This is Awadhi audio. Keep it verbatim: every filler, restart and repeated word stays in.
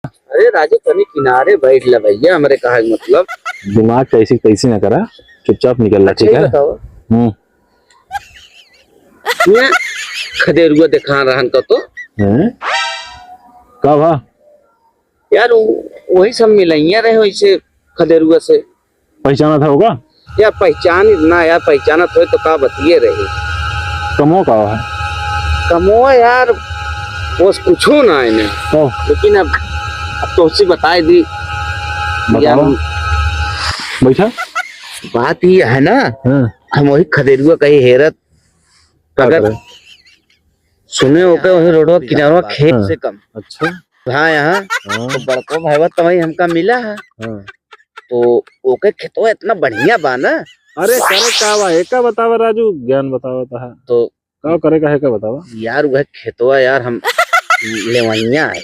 अरे राजू, तनी किनारे बैठ ले भैया, हमरे कहा के मतलब। दिमाग कैसी तैसी ना करा, चुपचाप निकल ला, अच्छा, ठीक ये है? बताओ। हम्म। ये खदेरुआ देखा रहन का तो। हैं? का भा? यार, वो, वही सब मिलैया रहे वैसे खदेरुआ से। पहचानत है होगा? यार, पहचान ना यार, पहचानत होई तो का बतिये रही। कमो का है? कमो यार, बस कुछो ना है ना। तो? लेकिन अब, अब तो उसी बताए दी। बताओ। यार, बैठा। बात ये है ना, हाँ। हम वही खदेरुआ कहीं हेरत, का अगर करे? सुने ओके वही रोडवा किनारवा खेत हाँ। से कम। अच्छा। हाँ, यहाँ हाँ। तो बड़को भाईवा तो वही हमका मिला है। हाँ। तो ओके खेतवा इतना बढ़िया बा ना। अरे करे का बा, एका बतावा राजू, ज्ञान बतावा तहा। तो का करे का है का बतावा? यार वह खेतवा यार हम लेवैया है।